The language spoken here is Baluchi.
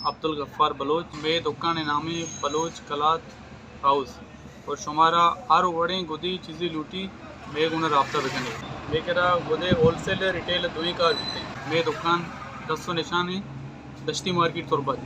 عبدالغفار بلوچ۔ مئے دکان ءِ نام ایں بلوچ کلاتھ ہاؤس۔ اور شمارا ہر وڑیں گدے چیزے لوٹی، مئے گونا رابطہ بکنے۔ مئے کرا گدے ہول سیل ءُ ریٹیل دوئیں کار بیتے۔ مئے دکان دست ءُ نشان ایں، دشتی مارکیٹ تربت۔